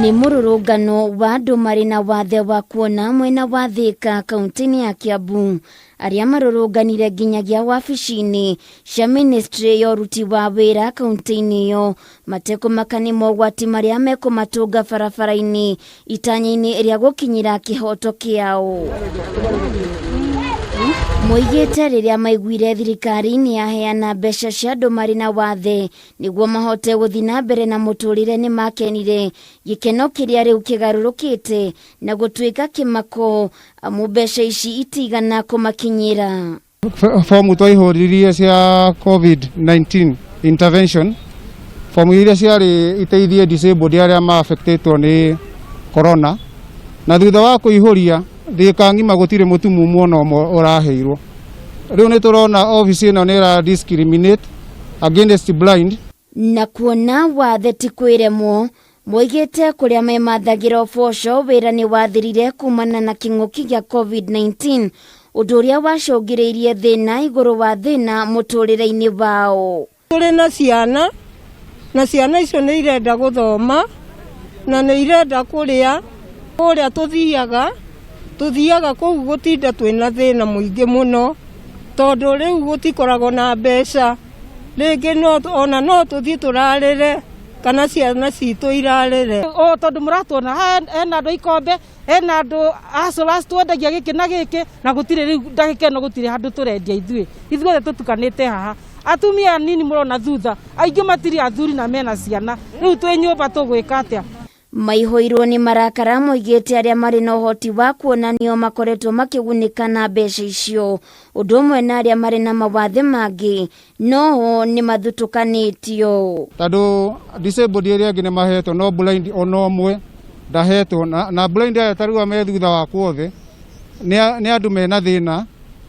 Nĩ mũrũrũngano wa andũ marĩ na wathe wa kuona mwena wa Thĩka kaunti-inĩ ya Kiambu arĩa marũrũnganire nginyagia wabici-inĩ cia ministry ya ũruti wa wĩra kaunti-inĩ ĩyo matekũmaka nĩ mogwati marĩa mekũmatũnga barabara-inĩ itanya-inĩ rĩa gũkinyĩra kĩhoto kĩao. Moigĩte rĩrĩa maiguire thirikari nĩ yaheana mbeca cia andũ marĩ na wathe nĩguo mahote gũthiĩ na mbere na mũtũrĩre nĩ makenire gĩkeno kĩrĩa rĩu kĩgarũrũkĩte na gũtuĩka kĩmako amu mbeca ici itigana kũmakinyĩra. Fomu twaihũririe cia COVID-19 intervention, fomu iria ciarĩ iteithie disabled arĩa ma affectetwo nĩ corona, na thutha wa kũihũria Thika ng'ima gũtirĩ mũtumumu ona ũmwe ũraheirwo. Rĩu nĩ tũrona obici ĩno nĩ ĩra discriminate against blind. Na kuona wathe ti kwĩremwo, moigĩte kũrĩa memathagĩra ũboco wĩra nĩ wathirire kumana na kĩng'ũki gĩa COVID-19, ũndũ ũrĩa wacũngĩrĩirie thĩna igũrũ wa thĩna mũtũrĩre-inĩ wao. Tũrĩ na ciana, na ciana icio nĩ irenda gũthoma, na nĩ irenda kũrĩa. Kũrĩa tũthiaga, tũthiaga kũu gũtinda twĩna thĩna mũingĩ mũno, tondũ rĩu gũtikoragwo na mbeca. Rĩngĩ ona no tũthiĩ tũrarĩre, kana ciana citũ irarĩre. Ũũ tondũ mũratuona haha hena andũ a ikombe, hena andũ hustlers twendagia gĩkĩ na gĩkĩ na gũtirĩ rĩu ndagĩka ĩno gũtirĩ handũ tũrendia ithuĩ ithuothe tũtukanĩte haha atumia anini mũrona thutha aingĩ matirĩ athuri na mena ciana rĩu twĩ nyũmba tũgwĩka atĩa. Maihũirwo nĩ marakara moigĩte arĩa marĩ na ũhoti wa kuona nĩo makoretwo makĩgunĩka na mbeca icio, ũndũ ũmwe na arĩa marĩ na mawathe mangĩ no o nĩ mathutũkanĩtio. Tondũ disabled arĩa angĩ nĩ mahetwo no blind ona ũmwe ndahetwo na, na blind aya ta rĩu me thutha wakwa othe nĩ andũ mena thĩna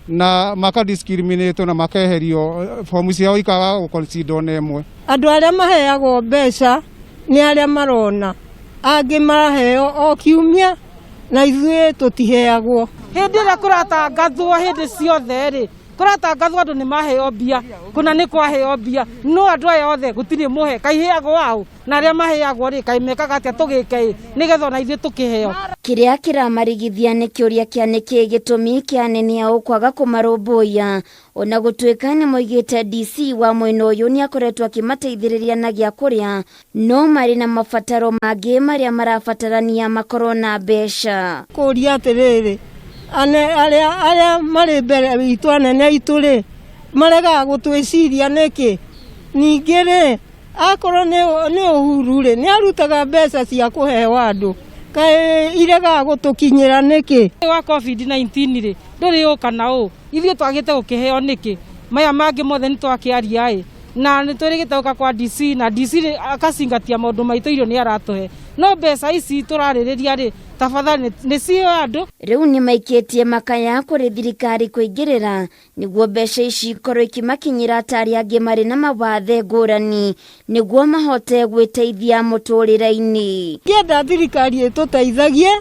na maka discriminate na makeherio fomu ciao ikaga gũ consider ona ĩmwe. Andũ arĩa maheagwo mbeca nĩ arĩa marona, angĩ maraheo o kiumia na ithuĩ tũtiheagwo. Hĩndĩ ĩrĩa kũratangathwo hĩndĩ ciothe rĩ, kũratangathwo andũ nĩ maheo mbia, kũna nĩ kwaheo mbia, no andũ aya othe gũtirĩ mũhe, kaĩ iheagwo aũ? Na arĩa maheagwo rĩ, kaĩ mekaga atĩa tũgĩke ĩ, nĩgetha ona ithuĩ tũkĩheo? Kĩrĩa kĩramarigithia nĩ kĩũria kĩa nĩkĩĩ gĩtũmi kĩa anene ao kwaga kũmarũmbũiya, ona gũtuĩka nĩ moigĩte DC wa mwena ũyũ nĩ akoretwo akĩmateithĩrĩria na gĩa kũrĩa, no marĩ na mabataro mangĩ marĩa marabatarania makorwo na mbeca. Kũria atĩrĩrĩ, arĩa arĩa marĩ mbere witũ anene aitũ rĩ, maregaga gũtwĩciria nĩkĩ? Ningĩ rĩ, akorwo nĩ Uhuru rĩ, nĩ arutaga mbeca cia kũheo andũ, kaĩ iregaga gũtũkinyĩra nĩkĩ? Wa COVID-19 rĩ, ndũrĩ ũka na ũũ, ithuĩ twagĩte gũkĩheo nĩkĩ? Maya mangĩ mothe nĩ twakĩaria ĩ, na nĩ twĩrĩgĩte gũka kwa DC na DC rĩ, akacingatia maũndũ maitũ, irio nĩ aratũhe, no mbeca ici tũrarĩrĩria rĩ, tafadhali nĩ ciheo andũ. Rĩu nĩ maikĩtie makaya kũrĩ thirikari kũingĩrĩra nĩguo mbeca ici ikorwo ikimakinyĩra ta arĩa angĩ marĩ na mawathe ngũrani nĩguo mahote gwĩteithia mũtũrĩre-inĩ. Ngĩenda thirikari ĩtũteithagie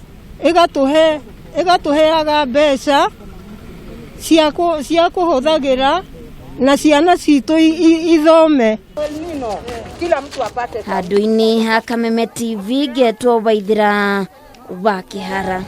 ĩgatũhe ĩgatũheaga mbeca cia kũhũthagĩra na ciana citũ ithome. Handũ-inĩ ha Kameme TV ngetwo Waithĩra wa Kĩhara.